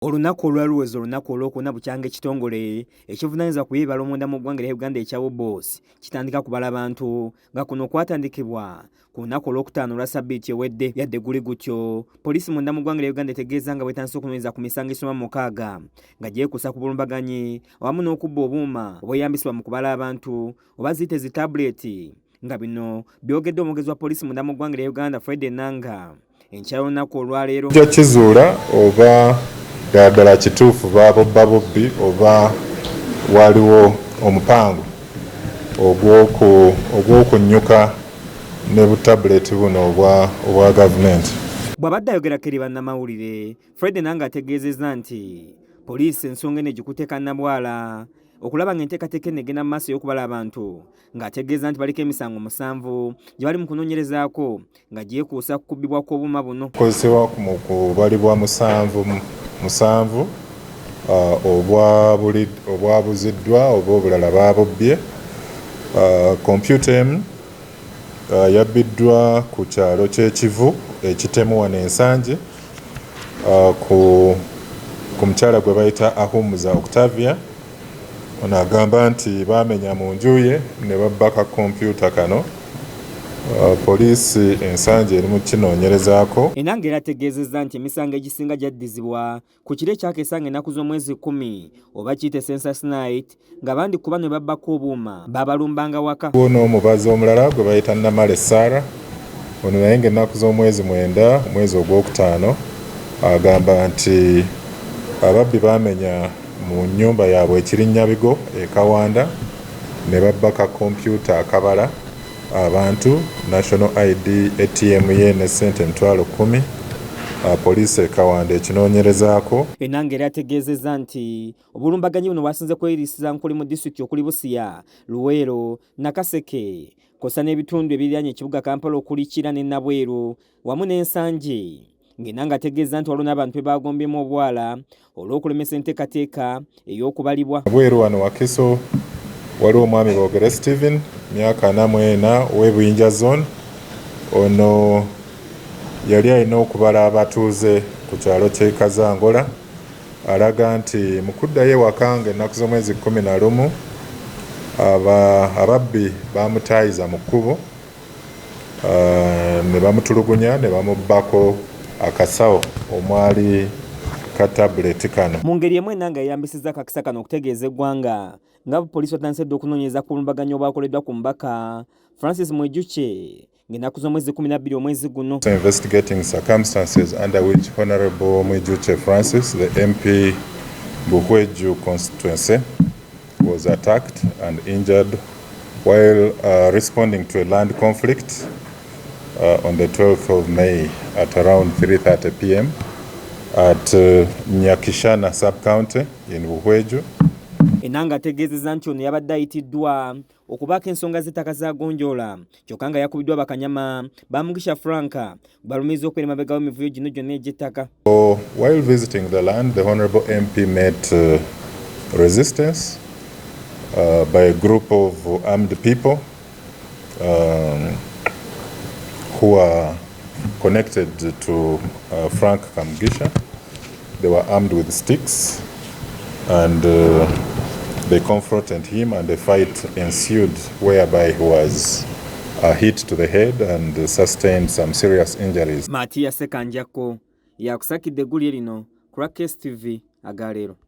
Olunaku olwaluweza olunaku Olwokuna bukyanga ekitongole ekivunaanyizibwa ku by'ebibalo munda mu ggwanga erya Uganda ekya UBOS kitandika kubala bantu, nga kuno kwatandikibwa ku lunaku Olwokutaano olwa ssabbiiti ewedde. Yadde guli gutyo, poliisi munda mu ggwanga erya Uganda etegeeza nga bwetandise okunoonyereza ku misango egisoma mu 60 nga gyekuusa ku bulumbaganyi awamu n'okubba obuuma obweyambisibwa mu kubala abantu oba ziyite zi tabuleti, nga bino byogedde omwogezi wa poliisi munda mu ggwanga erya Uganda, Fred Enanga, enkya y'olunaku olwaleero. Ojja kizuula oba ddala ddala kituufu baabobba bubbi oba waliwo omupango ogw'okunnyuka ne butabuleti buno obwa gavumenti. Bw'abadde ayogerako eri bannamawulire, Fred Enanga ategeezezza nti poliisi ensonga eno egikutte kannabwala okulaba ng'enteekateeka eno egenda mu maaso ey'okubala abantu, ng'ategeeza nti baliko emisango 7 gye bali mu kunoonyerezaako nga gyekuusa ku kubbibwa kw'obuuma buno. Kozesebwa mu kubalibwa musanvu musanvu obwabuziddwa oba obulala baabubbye. Kompyuta emu yabbiddwa ku kyalo ky'Ekivu ekitemu wano Ensangi ku mukyala gwe bayita Ahumuza Octavia. Ono agamba nti baamenya mu nju ye ne babbaka kompyuta kano. Poliisi Ensangi eri mu kinoonyerezaako. Enanga era ategeezezza nti emisango egisinga gyaddizibwa ku kiro ekyakeesa nga ennaku z'omwezi 10 oba kiyite census night, nga bandi ku bano babbako obuuma babalumbanga waka. N'omubazi omulala gwe bayita Namale Sara, ono naye ng'ennaku z'omwezi 9 omwezi ogwokutaano agamba nti ababbi baamenya mu nnyumba yaabwe Ekirinnyabigo e Kawanda ne babbaka kompyuta akabala abantu, national ID, ATM ye ne ssente 10,000. Poliisi e Kawanda ekinoonyerezaako. Enanga era ategeezezza nti obulumbaganyi buno bwasinze kweriisiza nkuli mu disitulikiti okuli Busia, Luweero, Nakaseke, kw'ossa n'ebitundu ebiriraanye ekibuga Kampala okuli Kira ne Nabweru wamu n'Ensangi, ng'Enanga ategeeza nti waliwo n'abantu be bagombyemu obwala olw'okulemesa enteekateeka ey'okubalibwa. Bweru wano Wakiso waliwo omwami Boogere Stephen, myaka 44, ow'Ebuyinja Zone. Ono yali alina okubala abatuuze ku kyalo ky'e Kazangola. Alaga nti mu kuddayo ewaka ng'ennaku z'omwezi 11, ababbi bamutaayiza mu kkubo ne bamutulugunya ne bamubbako akasawo omwali ka tabuleti kano. Mu ngeri emu, Enanga yeyambisizza akakisa kano okutegeeza eggwanga nga poliisi batandise dda okunoonyereza ku bulumbaganyi obwakoleddwa ku mubaka Francis Mwijukye ng'ennaku z'omwezi 12 omwezi guno. Investigating circumstances under which Honorable Mwijukye Francis, the MP Buhweju constituency, was attacked and injured while responding to a land conflict on the 12th of May at around 3:30 p.m. at Nyakishana sub-county in Buhweju. Enanga ategeezezza nti ono yabadde ayitiddwa okubaako ensonga z'ettaka zagonjoola, kyokka nga yakubiddwa bakanyama Bamugisha Frank balumiriza okubeera emabega w'emivuyo gino gyonna egy'ettaka. While visiting the land, the Honorable MP met resistance by a group of armed people who are connected to Frank Kamugisha. They were armed with sticks and they confronted him, and a fight ensued whereby he was hit to the head and sustained some serious injuries. Matiya Sekanjako yakusakidde eggulire lino ku lwa KSTV agaleero.